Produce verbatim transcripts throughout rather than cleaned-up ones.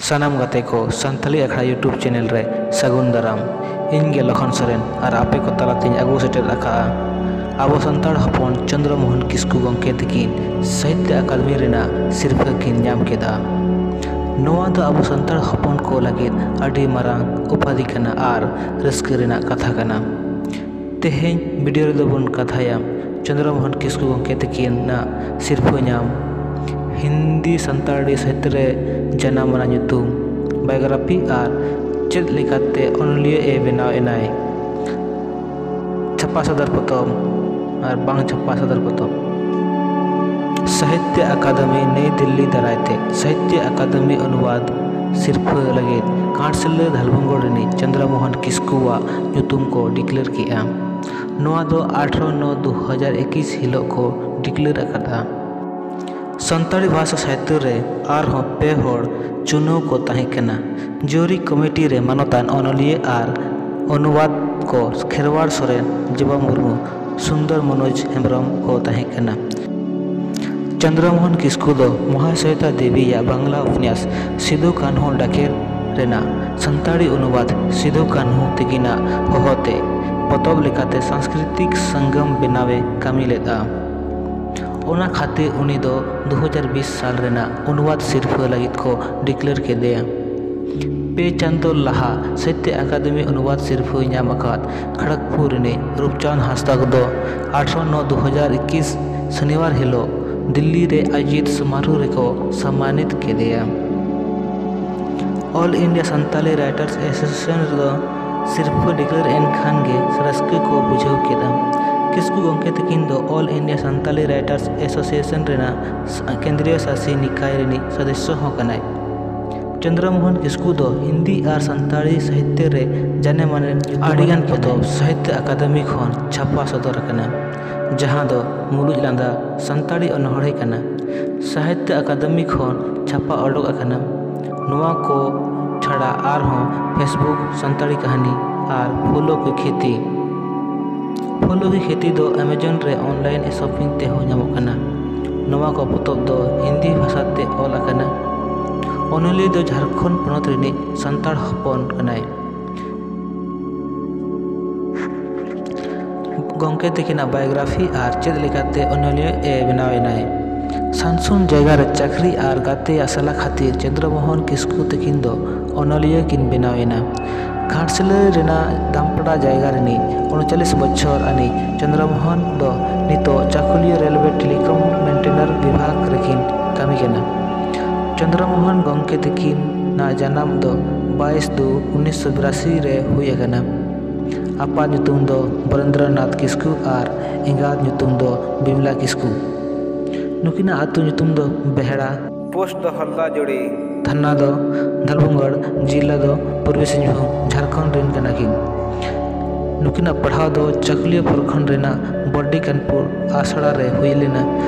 ᱥᱟᱱᱟᱢ ᱜᱟᱛᱮ ᱠᱚ, ᱥᱟᱱᱛᱟᱲᱤ ᱟᱠᱷᱲᱟ YouTube ᱪᱮᱱᱮᱞ ᱨᱮ ᱥᱟᱹᱜᱩᱱ ᱫᱟᱨᱟᱢ᱾ ᱤᱧ ᱜᱮ ᱞᱚᱠᱷᱚᱱ ᱥᱚᱨᱮᱱ ᱟᱨ ᱟᱯᱮ ᱠᱚ ᱛᱟᱞᱟᱛᱮᱧ ᱟᱹᱜᱩ ᱥᱮᱴᱮᱨ ᱟᱠᱟᱫᱼᱟ ᱟᱵᱚ ᱥᱟᱱᱛᱟᱲ ᱦᱚᱯᱚᱱ ᱪᱚᱱᱫᱨᱚ ᱢᱳᱦᱚᱱ ᱠᱤᱥᱠᱩ ᱜᱚᱢᱠᱮ ᱛᱤᱠᱤᱱ ᱥᱟᱦᱤᱛᱭᱚ ᱟᱠᱟᱫᱮᱢᱤ ᱨᱮᱱᱟᱜ ᱥᱤᱨᱯᱷᱟᱹ ᱠᱤᱱ ᱧᱟᱢ ᱠᱮᱫᱟ᱾ ᱱᱚᱣᱟ ᱫᱚ ᱟᱵᱚ ᱥᱟᱱᱛᱟᱲ ᱦᱚᱯᱚᱱ ᱠᱚ ᱞᱟᱹᱜᱤᱫ ᱟᱹᱰᱤ ᱢᱟᱨᱟᱝ ᱩᱯᱟᱫᱷᱤ ᱠᱟᱱᱟ ᱟᱨ ᱨᱟᱹᱥᱠᱟᱹ ᱨᱮᱱᱟᱜ ᱠᱟᱛᱷᱟ ᱠᱟᱱᱟ᱾ ᱛᱮᱦᱮᱧ ᱵᱷᱤᱰᱤᱭᱳ ᱨᱮᱫᱚ ᱵᱚᱱ ᱠᱟᱛᱷᱟᱭᱟ ᱪᱚᱱᱫᱨᱚ ᱢᱳᱦᱚᱱ ᱠᱤᱥᱠᱩ ᱜᱚᱢᱠᱮ ᱛᱤᱠᱤᱱᱟᱜ ᱥᱤᱨᱯᱷᱟᱹ ᱧᱟᱢ, ᱦᱤᱱᱫᱤ ᱥᱟᱱᱛᱟᱲᱤ ᱥᱟᱦᱤᱛᱭᱚ ᱨᱮ ᱡᱟᱱᱟᱢ ᱟᱱᱟᱜ ᱧᱩᱛᱩᱢ, ᱵᱟᱭᱳᱜᱨᱟᱯᱷᱤ ᱟᱨ ᱪᱮᱫ ᱞᱮᱠᱟᱛᱮ ᱚᱱᱚᱞᱤᱭᱟᱹ ᱮ ᱵᱮᱱᱟᱣ ᱮᱱᱟᱭ᱾ ᱪᱷᱟᱯᱟ ᱥᱚᱫᱚᱨ ᱯᱚᱛᱚᱵ ᱟᱨ ᱵᱟᱝ ᱪᱷᱟᱯᱟ ᱥᱚᱫᱚᱨ ᱯᱚᱛᱚᱵ᱾ ᱥᱟᱦᱤᱛᱭᱚ ᱟᱠᱟᱫᱮᱢᱤ ᱱᱟᱭᱤ ᱫᱤᱞᱞᱤ ᱫᱟᱨᱟᱭ ᱛᱮ ᱥᱟᱦᱤᱛᱭᱚ ᱟᱠᱟᱫᱮᱢᱤ ᱚᱱᱩᱵᱟᱫ ᱥᱤᱨᱯᱷᱟᱹ ᱞᱟᱹᱜᱤᱫ ᱜᱷᱟᱴᱥᱤᱞᱟᱹ ᱫᱷᱟᱞᱵᱷᱩᱝᱜᱚᱲ ᱨᱤᱱᱤᱡ ᱪᱚᱱᱫᱨᱚ ᱢᱳᱦᱚᱱ ᱠᱤᱥᱠᱩᱣᱟᱜ ᱧᱩᱛᱩᱢ ᱠᱚ ᱰᱤᱠᱞᱮᱭᱟᱨ ᱠᱮᱫᱼᱟ᱾ ᱱᱚᱣᱟ ᱫᱚ ᱟᱴᱷᱨᱚ ᱱᱚ ᱫᱩ ᱦᱟᱡᱟᱨ ᱮᱠᱤᱥ ᱦᱤᱞᱳᱜ ᱠᱚ ᱰᱤᱠᱞᱮᱭᱟᱨ ᱟᱠᱟᱫᱼᱟ᱾ ᱥᱟᱱᱛᱟᱲᱤ ᱵᱷᱟᱥᱟ ᱥᱟᱦᱤᱛᱭᱚ ᱨᱮ ᱟᱨᱦᱚᱸ ᱯᱮ ᱦᱚᱲ ᱪᱩᱱᱟᱹᱣ ᱠᱚ ᱛᱟᱦᱮᱸ ᱠᱟᱱᱟ᱾ ᱡᱩᱨᱤ ᱠᱚᱢᱤᱴᱤ ᱨᱮ ᱢᱟᱱᱚᱛᱟᱱ ᱚᱱᱚᱞᱤᱭᱟᱹ ᱟᱨ ᱚᱱᱩᱵᱟᱫ ᱠᱚ ᱠᱷᱮᱨᱣᱟᱲ ᱥᱚᱨᱮᱱ, ᱡᱚᱵᱟ ᱢᱩᱨᱢᱩ, ᱥᱩᱱᱫᱚᱨ ᱢᱚᱱᱳᱡᱽ ᱦᱮᱢᱵᱨᱚᱢ ᱠᱚ ᱛᱟᱦᱮᱸ ᱠᱟᱱᱟ᱾ ᱪᱚᱱᱫᱨᱚ ᱢᱳᱦᱚᱱ ᱠᱤᱥᱠᱩ ᱫᱚ ᱢᱚᱦᱟᱥᱚᱭᱤᱛᱟ ᱫᱮᱵᱤᱭᱟᱜ ᱵᱟᱝᱞᱟ ᱩᱯᱱᱭᱟᱥ ᱥᱤᱫᱩ ᱠᱟᱹᱱᱦᱩ ᱰᱟᱠᱮᱨ ᱨᱮᱱᱟᱜ ᱥᱟᱱᱛᱟᱲᱤ ᱚᱱᱩᱵᱟᱫ ᱥᱤᱫᱩ ᱠᱟᱹᱱᱦᱩ ᱛᱤᱠᱤᱱᱟᱜ ᱦᱚᱦᱚᱛᱮ ᱯᱚᱛᱚᱵ ᱞᱮᱠᱟᱛᱮ ᱥᱟᱝᱥᱠᱨᱤᱛᱤᱠ ᱥᱚᱝᱜᱚᱢ ᱵᱮᱱᱟᱣᱮ ᱠᱟᱹᱢᱤ ᱞᱮᱫᱼᱟ᱾ ᱚᱱᱟ ᱠᱷᱟᱹᱛᱤᱨ ᱩᱱᱤ ᱫᱚ ᱫᱩ ᱦᱟᱡᱟᱨ ᱵᱤᱥ ᱥᱟᱞ ᱨᱮᱱᱟᱜ ᱚᱱᱩᱵᱟᱫ ᱥᱤᱨᱯᱷᱟᱹ ᱞᱟᱹᱜᱤᱫ ᱠᱚ ᱰᱤᱠᱞᱮᱭᱟᱨ ᱠᱮᱫᱮᱭᱟ᱾ ᱯᱮ ᱪᱟᱸᱫᱚ ᱞᱟᱦᱟ ᱥᱟᱦᱤᱛᱭᱚ ᱟᱠᱟᱫᱮᱢᱤ ᱚᱱᱩᱵᱟᱫ ᱥᱤᱨᱯᱷᱟᱹᱭ ᱧᱟᱢ ᱟᱠᱟᱫ ᱠᱷᱚᱲᱚᱜᱽᱯᱩᱨ ᱨᱤᱱᱤᱡ ᱨᱩᱯᱪᱟᱸᱫᱽ ᱦᱟᱸᱥᱫᱟ ᱫᱚ ᱟᱴᱷᱨᱚ ᱱᱚ ᱫᱩ ᱦᱟᱡᱟᱨ ᱮᱠᱤᱥ ᱥᱚᱱᱤᱣᱟᱨ ᱦᱤᱞᱳᱜ ᱫᱤᱞᱞᱤ ᱨᱮ ᱟᱭᱳᱡᱤᱛ ᱥᱚᱢᱟᱨᱳᱦ ᱨᱮᱠᱚ ᱥᱚᱢᱢᱟᱱᱤᱛ ᱠᱮᱫᱮᱭᱟ᱾ All India Santali writers association ᱨᱮᱫᱚ ᱥᱤᱨᱯᱷᱟᱹ ᱰᱤᱠᱞᱮᱭᱟᱨ ᱮᱱ ᱠᱷᱟᱱ ᱜᱮ ᱨᱟᱹᱥᱠᱟᱹ ᱠᱚ ᱵᱩᱡᱷᱟᱹᱣ ᱠᱮᱫᱟ᱾ ᱠᱤᱥᱠᱩ ᱜᱚᱢᱠᱮ ᱛᱤᱠᱤᱱ ᱫᱚ all India Santali writers association ᱨᱮᱱᱟᱜ ᱠᱮᱱᱫᱨᱤᱭᱚ ᱥᱟᱥᱤ ᱱᱤᱠᱟᱭ ᱨᱤᱱᱤᱡ ᱥᱚᱫᱚᱥᱥᱚ ᱦᱚᱸ ᱠᱟᱱᱟᱭ᱾ ᱪᱚᱱᱫᱨᱚ ᱢᱳᱦᱚᱱ ᱠᱤᱥᱠᱩ ᱫᱚ ᱦᱤᱱᱫᱤ ᱟᱨ ᱥᱟᱱᱛᱟᱲᱤ ᱥᱟᱦᱤᱛᱭᱚ ᱨᱮ ᱡᱟᱱᱮ ᱢᱟᱱᱮ ᱟᱹᱰᱤᱜᱟᱱ ᱯᱚᱛᱚᱵ ᱥᱟᱦᱤᱛᱭᱚ ᱟᱠᱟᱫᱮᱢᱤ ᱠᱷᱚᱱ ᱪᱷᱟᱯᱟ ᱥᱚᱫᱚᱨ ᱟᱠᱟᱱᱟ, ᱡᱟᱦᱟᱸ ᱫᱚ ᱢᱩᱞᱩᱡ ᱞᱟᱸᱫᱟ, ᱥᱟᱱᱛᱟᱲᱤ ᱚᱱᱚᱬᱦᱮ ᱠᱟᱱᱟ᱾ ᱥᱟᱦᱤᱛᱭᱚ ᱟᱠᱟᱫᱮᱢᱤ ᱠᱷᱚᱱ ᱪᱷᱟᱯᱟ ᱚᱰᱚᱠ ᱟᱠᱟᱱᱟ᱾ ᱱᱚᱣᱟ ᱠᱚ ᱪᱷᱟᱲᱟ ᱟᱨᱦᱚᱸ ᱯᱷᱮᱥᱵᱩᱠ ᱥᱟᱱᱛᱟᱲᱤ ᱠᱟᱹᱦᱱᱤ ᱟᱨ ᱯᱷᱩᱞᱳ ᱠᱤ ᱠᱷᱮᱛᱤ᱾ ᱯᱷᱩᱞᱳ ᱠᱤ ᱠᱷᱮᱛᱤ ᱫᱚ ᱟᱢᱟᱡᱚᱱ ᱨᱮ ᱚᱱᱞᱟᱭᱤᱱ ᱥᱚᱯᱤᱝ ᱛᱮᱦᱚᱸ ᱧᱟᱢᱚᱜ ᱠᱟᱱᱟ᱾ ᱱᱚᱣᱟ ᱠᱚ ᱯᱚᱛᱚᱵ ᱫᱚ ᱦᱤᱱᱫᱤ ᱵᱷᱟᱥᱟ ᱛᱮ ᱚᱞ ᱟᱠᱟᱱᱟ᱾ ᱚᱱᱚᱞᱤᱭᱟᱹ ᱫᱚ ᱡᱷᱟᱲᱠᱷᱚᱸᱰ ᱯᱚᱱᱚᱛ ᱨᱤᱱᱤᱡ ᱥᱟᱱᱛᱟᱲ ᱦᱚᱯᱚᱱ ᱠᱟᱱᱟᱭ᱾ ᱜᱚᱢᱠᱮ ᱛᱟᱹᱠᱤᱱᱟᱜ biography ᱟᱨ ᱪᱮᱫ ᱞᱮᱠᱟᱛᱮ ᱚᱱᱚᱞᱤᱭᱟᱹ ᱮ ᱵᱮᱱᱟᱣ ᱮᱱᱟᱭ᱾ ᱥᱟᱱᱥᱩᱱ ᱡᱟᱭᱜᱟ ᱨᱮ ᱪᱟᱹᱠᱨᱤ ᱟᱨ ᱜᱟᱛᱮ ᱟᱥᱟᱞᱟ ᱠᱷᱟᱹᱛᱤᱨ ᱪᱚᱱᱫᱨᱚ ᱢᱳᱦᱚᱱ ᱠᱤᱥᱠᱩ ᱛᱟᱹᱠᱤᱱ ᱫᱚ ᱚᱱᱚᱞᱤᱭᱟᱹ ᱠᱤᱱ ᱵᱮᱱᱟᱣ ᱮᱱᱟ᱾ ᱜᱷᱟᱴᱥᱤᱞᱟᱹ ᱨᱮᱱᱟᱜ ᱫᱟᱢᱯᱟᱲᱟ ᱡᱟᱭᱜᱟ ᱨᱤᱱᱤᱡ ᱩᱱᱪᱟᱞᱤᱥ ᱵᱚᱪᱷᱚᱨ ᱟᱹᱱᱤᱡ ᱪᱚᱱᱫᱨᱚ ᱢᱳᱦᱚᱱ ᱫᱚ ᱱᱤᱛᱚᱜ ᱪᱟᱹᱠᱩᱞᱤᱭᱟᱹ ᱨᱮᱞᱣᱮ ᱴᱮᱞᱤᱠᱚᱢ ᱢᱮᱱᱴᱮᱱᱟᱨ ᱵᱤᱵᱷᱟᱜᱽ ᱨᱮᱠᱤᱱ ᱠᱟᱹᱢᱤ ᱠᱟᱱᱟ᱾ ᱪᱚᱱᱫᱨᱚ ᱢᱳᱦᱚᱱ ᱜᱚᱢᱠᱮ ᱛᱟᱹᱠᱤᱱᱟᱜ ᱡᱟᱱᱟᱢ ᱫᱚ ᱵᱟᱭᱤᱥ ᱫᱩ ᱩᱱᱤᱥᱥᱚ ᱵᱤᱨᱟᱥᱤ ᱨᱮ ᱦᱩᱭ ᱟᱠᱟᱱᱟ᱾ ᱟᱯᱟᱛ ᱧᱩᱛᱩᱢ ᱫᱚ ᱵᱚᱨᱮᱱᱫᱨᱚᱱᱟᱛᱷ ᱠᱤᱥᱠᱩ ᱟᱨ ᱮᱸᱜᱟᱛ ᱧᱩᱛᱩᱢ ᱫᱚ ᱵᱤᱢᱞᱟ ᱠᱤᱥᱠᱩ᱾ ᱱᱩᱠᱤᱱᱟᱜ ᱟᱹᱛᱩ ᱧᱩᱛᱩᱢ ᱫᱚ ᱵᱮᱦᱲᱟ᱾ ᱯᱳᱥᱴ ᱫᱚ ᱦᱟᱞᱫᱟᱡᱳᱲᱤ᱾ ᱛᱷᱟᱱᱟ ᱫᱚ ᱫᱷᱟᱞᱵᱷᱩᱝᱜᱚᱲ, ᱡᱤᱞᱟ ᱫᱚ ᱯᱩᱨᱵᱤ ᱥᱤᱝᱵᱷᱩᱢ, ᱡᱷᱟᱲᱠᱷᱚᱸᱰ ᱨᱮᱱ ᱠᱟᱱᱟ ᱠᱤᱱ᱾ ᱱᱩᱠᱤᱱᱟᱜ ᱯᱟᱲᱦᱟᱣ ᱫᱚ ᱪᱟᱹᱠᱩᱞᱤᱭᱟᱹ ᱯᱨᱚᱠᱷᱚᱸᱰ ᱨᱮᱱᱟᱜ ᱵᱚᱰᱰᱤ ᱠᱟᱱᱯᱩᱨ ᱟᱥᱲᱟ ᱨᱮ ᱦᱩᱭ ᱞᱮᱱᱟ᱾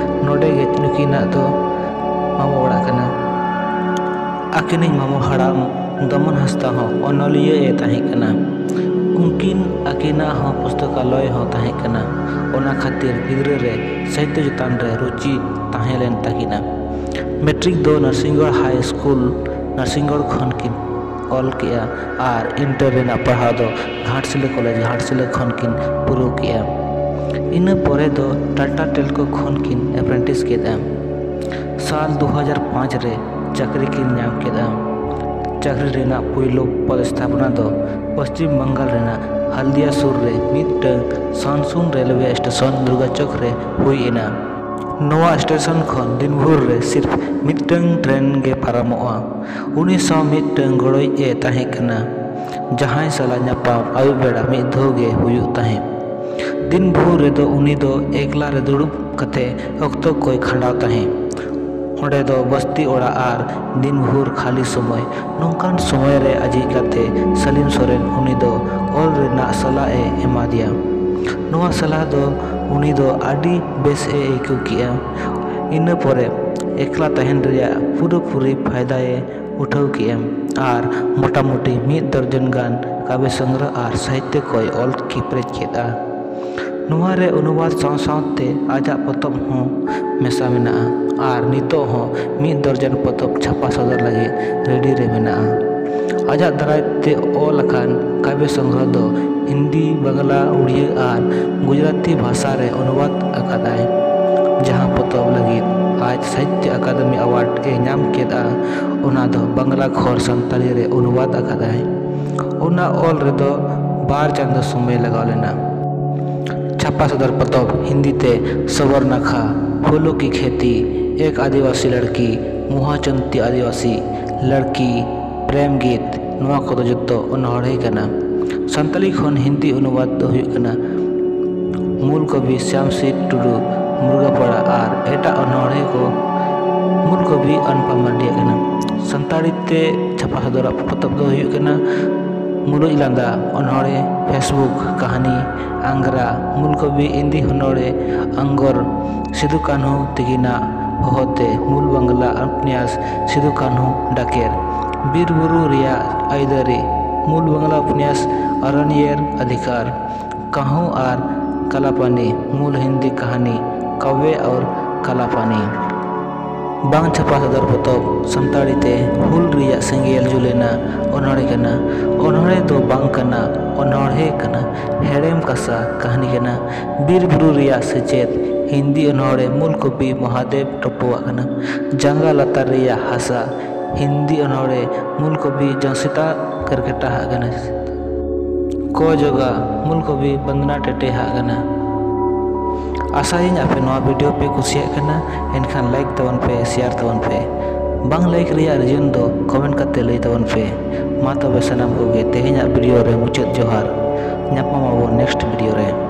ᱱᱚᱰᱮ ᱜᱮ ᱱᱩᱠᱤᱱᱟᱜ ᱫᱚ ᱢᱟᱢᱚ ᱚᱲᱟᱜ ᱠᱟᱱᱟ᱾ ᱟᱹᱠᱤᱱᱤᱡ ᱢᱟᱢᱚ ᱦᱟᱲᱟᱢ ᱫᱚᱢᱚᱱ ᱦᱟᱸᱥᱫᱟ ᱦᱚᱸ ᱚᱱᱚᱞᱤᱭᱟᱹ ᱮ ᱛᱟᱦᱮᱸ ᱠᱟᱱᱟ᱾ ᱩᱱᱠᱤᱱ ᱟᱹᱠᱤᱱᱟᱜ ᱦᱚᱸ ᱯᱩᱥᱛᱚᱠᱟᱞᱚᱭ ᱦᱚᱸ ᱛᱟᱦᱮᱸ ᱠᱟᱱᱟ᱾ ᱚᱱᱟ ᱠᱷᱟᱹᱛᱤᱨ ᱜᱤᱫᱽᱨᱟᱹ ᱨᱮ ᱥᱟᱦᱤᱛᱭᱚ ᱪᱮᱛᱟᱱ ᱨᱮ ᱨᱩᱪᱤ ᱛᱟᱦᱮᱸ ᱞᱮᱱ ᱛᱟᱹᱠᱤᱱᱟ᱾ ᱢᱮᱴᱨᱤᱠ ᱫᱚ ᱱᱟᱨᱥᱤᱝᱜᱚᱲ ᱦᱟᱭ ᱥᱠᱩᱞ, ᱱᱟᱨᱥᱤᱝᱜᱚᱲ ᱠᱷᱚᱱ ᱠᱤᱱ ᱚᱞ ᱠᱮᱜᱼᱟ ᱟᱨ ᱤᱱᱴᱟᱨ ᱨᱮᱱᱟᱜ ᱯᱟᱲᱦᱟᱣ ᱫᱚ ᱜᱷᱟᱴᱥᱤᱞᱟᱹ ᱠᱚᱞᱮᱡᱽ ᱜᱷᱟᱴᱥᱤᱞᱟᱹ ᱠᱷᱚᱱ ᱠᱤᱱ ᱯᱩᱨᱟᱹᱣ ᱠᱮᱜᱼᱟ᱾ ᱤᱱᱟᱹ ᱯᱚᱨᱮ ᱫᱚ ᱴᱟᱴᱟ ᱴᱮᱞᱠᱳ ᱠᱷᱚᱱ ᱠᱤᱱ ᱮᱯᱨᱮᱱᱴᱤᱥ ᱠᱮᱫᱼᱟ᱾ ᱥᱟᱞ ᱫᱩ ᱦᱟᱡᱟᱨ ᱯᱟᱸᱪ ᱨᱮ ᱪᱟᱹᱠᱨᱤ ᱠᱤᱱ ᱧᱟᱢ ᱠᱮᱫᱼᱟ᱾ ᱪᱟᱹᱠᱨᱤ ᱨᱮᱱᱟᱜ ᱯᱩᱭᱞᱩ ᱯᱚᱫᱚᱥᱛᱷᱟᱯᱚᱱᱟ ᱫᱚ ᱯᱚᱥᱪᱤᱢ ᱵᱟᱝᱜᱟᱞ ᱨᱮᱱᱟᱜ ᱦᱟᱞᱫᱤᱭᱟ ᱥᱩᱨ ᱨᱮ ᱢᱤᱫᱴᱟᱝ ᱥᱟᱱᱥᱩᱱ ᱨᱮᱞᱣᱮ ᱥᱴᱮᱥᱚᱱ ᱫᱩᱨᱜᱟᱪᱚᱠ ᱨᱮ ᱦᱩᱭ ᱮᱱᱟ᱾ ᱱᱚᱣᱟ ᱥᱴᱮᱥᱚᱱ ᱠᱷᱚᱱ ᱫᱤᱱ ᱵᱷᱳᱨ ᱨᱮ ᱥᱤᱨᱯ ᱢᱤᱫᱴᱟᱝ ᱴᱨᱮᱱ ᱜᱮ ᱯᱟᱨᱚᱢᱚᱜᱼᱟ᱾ ᱩᱱᱤ ᱥᱟᱶ ᱢᱤᱫᱴᱟᱝ ᱜᱚᱲᱚᱭᱤᱡ ᱮ ᱛᱟᱦᱮᱸ ᱠᱟᱱᱟ, ᱡᱟᱦᱟᱸᱭ ᱥᱟᱞᱟᱜ ᱧᱟᱯᱟᱢ ᱟᱹᱭᱩᱵ ᱵᱮᱲᱟ ᱢᱤᱫ ᱫᱷᱟᱣ ᱜᱮ ᱦᱩᱭᱩᱜ ᱛᱟᱦᱮᱸᱫ᱾ ᱫᱤᱱ ᱵᱷᱳᱨ ᱨᱮᱫᱚ ᱩᱱᱤ ᱫᱚ ᱮᱠᱞᱟ ᱨᱮ ᱫᱩᱲᱩᱵ ᱠᱟᱛᱮ ᱚᱠᱛᱚ ᱠᱚᱭ ᱠᱷᱟᱸᱰᱟᱣ ᱛᱟᱦᱮᱸᱫ᱾ ᱚᱸᱰᱮ ᱫᱚ ᱵᱚᱥᱛᱤ ᱚᱲᱟᱜ ᱟᱨ ᱫᱤᱱ ᱵᱷᱳᱨ ᱠᱷᱟᱹᱞᱤ ᱥᱚᱢᱚᱭ, ᱱᱚᱝᱠᱟᱱ ᱥᱚᱢᱚᱭ ᱨᱮ ᱟᱡᱤᱡ ᱜᱟᱛᱮ ᱥᱟᱞᱤᱢ ᱥᱚᱨᱮᱱ ᱩᱱᱤ ᱫᱚ ᱚᱞ ᱨᱮᱱᱟᱜ ᱥᱟᱞᱟ ᱮ ᱮᱢᱟ ᱫᱮᱭᱟ᱾ ᱱᱚᱣᱟ ᱥᱟᱞᱟ ᱫᱚ ᱩᱱᱤ ᱫᱚ ᱟᱹᱰᱤ ᱵᱮᱥ ᱮ ᱟᱹᱭᱠᱟᱹᱣ ᱠᱮᱜᱼᱟ᱾ ᱤᱱᱟᱹ ᱯᱚᱨᱮ ᱮᱠᱞᱟ ᱛᱟᱦᱮᱱ ᱨᱮᱭᱟᱜ ᱯᱩᱨᱟᱹᱯᱩᱨᱤ ᱯᱷᱟᱭᱫᱟ ᱮ ᱩᱴᱷᱟᱹᱣ ᱠᱮᱜᱼᱟ ᱟᱨ ᱢᱚᱴᱟᱢᱩᱴᱤ ᱢᱤᱫ ᱫᱚᱨᱡᱚᱱ ᱜᱟᱱ ᱠᱟᱵᱭᱚ ᱥᱚᱝᱜᱨᱚᱦ ᱟᱨ ᱥᱟᱦᱤᱛᱭᱚ ᱠᱚᱭ ᱚᱞ ᱠᱤᱯᱨᱮᱡ ᱠᱮᱫᱼᱟ᱾ ᱱᱚᱣᱟ ᱨᱮ ᱚᱱᱩᱵᱟᱫ ᱥᱟᱶ ᱥᱟᱶᱛᱮ ᱟᱡᱟᱜ ᱯᱚᱛᱚᱵ ᱦᱚᱸ ᱢᱮᱥᱟ ᱢᱮᱱᱟᱜᱼᱟ ᱟᱨ ᱱᱤᱛᱚᱜ ᱦᱚᱸ ᱢᱤᱫ ᱫᱚᱨᱡᱚᱱ ᱯᱚᱛᱚᱵ ᱪᱷᱟᱯᱟ ᱥᱚᱫᱚᱨ ᱞᱟᱹᱜᱤᱫ ᱨᱮᱰᱤ ᱨᱮ ᱢᱮᱱᱟᱜᱼᱟ᱾ ᱟᱡᱟᱜ ᱫᱟᱨᱟᱭ ᱛᱮ ᱚᱞ ᱟᱠᱟᱱ ᱠᱟᱵᱭᱚ ᱥᱚᱝᱜᱨᱚᱦᱚ ᱫᱚ ᱦᱤᱱᱫᱤ, ᱵᱟᱝᱞᱟ, ᱩᱲᱤᱭᱟᱹ ᱟᱨ ᱜᱩᱡᱽᱨᱟᱛᱤ ᱵᱷᱟᱥᱟ ᱨᱮ ᱚᱱᱩᱵᱟᱫ ᱟᱠᱟᱫᱟᱭ, ᱡᱟᱦᱟᱸ ᱯᱚᱛᱚᱵ ᱞᱟᱹᱜᱤᱫ ᱟᱡ ᱥᱟᱦᱤᱛᱭᱚ ᱟᱠᱟᱫᱮᱢᱤ ᱟᱣᱟᱨᱰ ᱮ ᱧᱟᱢ ᱠᱮᱫᱼᱟ᱾ ᱚᱱᱟ ᱫᱚ ᱵᱟᱝᱞᱟ ᱠᱷᱚᱱ ᱥᱟᱱᱛᱟᱲᱤ ᱨᱮ ᱚᱱᱩᱵᱟᱫ ᱟᱠᱟᱫᱟᱭ᱾ ᱚᱱᱟ ᱚᱞ ᱨᱮᱫᱚ ᱵᱟᱨ ᱪᱟᱸᱫᱚ ᱥᱚᱢᱚᱭ ᱞᱟᱜᱟᱣ ᱞᱮᱱᱟ᱾ ᱪᱷᱟᱯᱟ ᱥᱚᱫᱚᱨ ᱯᱚᱛᱚᱵ ᱦᱤᱱᱫᱤ ᱛᱮ ᱥᱚᱵᱚᱨᱱᱟᱠᱷᱟ, ᱯᱷᱩᱞᱳ ᱠᱤ ᱠᱷᱮᱛᱤ, ᱮᱠ ᱟᱹᱫᱤᱵᱟᱹᱥᱤ ᱞᱟᱲᱠᱤ, ᱢᱚᱦᱟᱪᱚᱱᱛᱤ ᱟᱹᱫᱤᱵᱟᱹᱥᱤ ᱞᱟᱲᱠᱤ, ᱯᱨᱮᱢ ᱜᱤᱛ, ᱱᱚᱣᱟ ᱠᱚᱫᱚ ᱡᱚᱛᱚ ᱚᱱᱚᱬᱦᱮ ᱠᱟᱱᱟ᱾ ᱥᱟᱱᱛᱟᱲᱤ ᱠᱷᱚᱱ ᱦᱤᱱᱫᱤ ᱚᱱᱩᱵᱟᱫ ᱫᱚ ᱦᱩᱭᱩᱜ ᱠᱟᱱᱟ ᱢᱩᱞ ᱠᱚᱵᱤ ᱥᱭᱟᱢ ᱥᱤᱫ ᱴᱩᱰᱩ, ᱢᱩᱨᱜᱟᱯᱟᱲᱟ ᱟᱨ ᱮᱴᱟᱜ ᱚᱱᱚᱬᱦᱮ ᱠᱚ ᱢᱩᱞ ᱠᱚᱵᱤ ᱟᱱᱯᱟ ᱢᱟᱨᱰᱤᱭᱟᱜ ᱠᱟᱱᱟ᱾ ᱥᱟᱱᱛᱟᱲᱤ ᱛᱮ ᱪᱷᱟᱯᱟ ᱥᱚᱫᱚᱨᱟᱜ ᱯᱚᱛᱚᱵ ᱫᱚ ᱦᱩᱭᱩᱜ ᱠᱟᱱᱟ ᱢᱩᱞᱩᱡ ᱞᱟᱸᱫᱟ, ᱚᱱᱚᱬᱦᱮ, Facebook, ᱠᱟᱹᱦᱱᱤ, ᱟᱝᱜᱽᱨᱟ, ᱢᱩᱞ ᱠᱚᱵᱤ ᱤᱱᱫᱤ ᱚᱱᱚᱬᱦᱮ, ᱟᱝᱜᱚᱨ, ᱥᱤᱫᱩ ᱠᱟᱹᱱᱦᱩ ᱛᱤᱠᱤᱱᱟᱜ ᱦᱚᱦᱚᱛᱮ, ᱢᱩᱞ ᱵᱟᱝᱞᱟ ᱩᱯᱱᱭᱟᱥ ᱥᱤᱫᱩ ᱠᱟᱹᱱᱦᱩ ᱰᱟᱠᱮᱨ, ᱵᱤᱨ ᱵᱩᱨᱩ ᱨᱮᱭᱟᱜ ᱟᱹᱭᱫᱟᱹᱨᱤ, ᱢᱩᱞ ᱵᱟᱝᱞᱟ ᱩᱯᱱᱭᱟᱥ ᱚᱨᱚᱱᱭᱮᱨ ᱚᱫᱷᱤᱠᱟᱨ, ᱠᱟᱦᱩ ᱟᱨ ᱠᱟᱞᱟᱯᱟᱱᱤ, ᱢᱩᱞ ᱦᱤᱱᱫᱤ ᱠᱟᱹᱦᱱᱤ ᱠᱟᱣᱭᱮ ᱟᱨ ᱠᱟᱞᱟᱯᱟᱱᱤ᱾ ᱵᱟᱝ ᱪᱷᱟᱯᱟ ᱥᱚᱫᱚᱨ ᱯᱚᱛᱚᱵ ᱥᱟᱱᱛᱟᱲᱤ ᱛᱮ ᱦᱩᱞ ᱨᱮᱭᱟᱜ ᱥᱮᱸᱜᱮᱞ ᱡᱩᱞᱮᱱᱟ ᱚᱱᱚᱬᱦᱮ ᱠᱟᱱᱟ, ᱚᱱᱚᱬᱦᱮ ᱫᱚ ᱵᱟᱝ ᱠᱟᱱᱟ, ᱚᱱᱚᱬᱦᱮ ᱠᱟᱱᱟ, ᱦᱮᱲᱮᱢ ᱠᱟᱥᱟ ᱠᱟᱹᱦᱱᱤ ᱠᱟᱱᱟ, ᱵᱤᱨ ᱵᱩᱨᱩ ᱨᱮᱭᱟᱜ ᱥᱮᱪᱮᱫ ᱦᱤᱱᱫᱤ ᱚᱱᱚᱬᱦᱮ ᱢᱩᱞ ᱠᱚᱵᱤ ᱢᱚᱦᱟᱫᱮᱵ ᱴᱚᱯᱚᱣᱟᱜ ᱠᱟᱱᱟ, ᱡᱟᱸᱜᱟ ᱞᱟᱛᱟᱨ ᱨᱮᱭᱟᱜ ᱦᱟᱥᱟ ᱦᱤᱱᱫᱤ ᱚᱱᱚᱬᱦᱮ ᱢᱩᱞ ᱠᱚᱵᱤ ᱡᱚᱥᱤᱛᱟ ᱠᱟᱨᱠᱮᱴᱟ ᱦᱟᱜ ᱠᱟᱱᱟ᱾ ᱠᱚ ᱡᱚᱜᱟ ᱢᱩᱞ ᱠᱚᱵᱤ ᱵᱚᱱᱫᱚᱱᱟ ᱴᱮᱴᱮ ᱦᱟᱜ ᱠᱟᱱᱟ᱾ ᱟᱥᱟᱭᱟᱹᱧ ᱟᱯᱮ ᱱᱚᱣᱟ ᱵᱷᱤᱰᱤᱭᱳ ᱯᱮ ᱠᱩᱥᱤᱭᱟᱜ ᱠᱟᱱᱟ, ᱮᱱᱠᱷᱟᱱ ᱞᱟᱭᱤᱠ ᱛᱟᱵᱚᱱ ᱯᱮ, ᱥᱮᱭᱟᱨ ᱛᱟᱵᱚᱱ ᱯᱮ᱾ ᱵᱟᱝ ᱞᱟᱭᱤᱠ ᱨᱮᱭᱟᱜ ᱨᱤᱡᱚᱱ ᱫᱚ ᱠᱚᱢᱮᱱᱴ ᱠᱟᱛᱮ ᱞᱟᱹᱭ ᱛᱟᱵᱚᱱ ᱯᱮ᱾ ᱢᱟ ᱛᱚᱵᱮ ᱥᱟᱱᱟᱢ ᱠᱚᱜᱮ ᱛᱮᱦᱮᱧᱟᱜ ᱵᱷᱤᱰᱤᱭᱳ ᱨᱮ ᱢᱩᱪᱟᱹᱫ ᱡᱚᱦᱟᱨ᱾ ᱧᱟᱯᱟᱢ ᱟᱵᱚᱱ ᱱᱮᱠᱥᱴ ᱵᱷᱤᱰᱤᱭᱳ ᱨᱮ᱾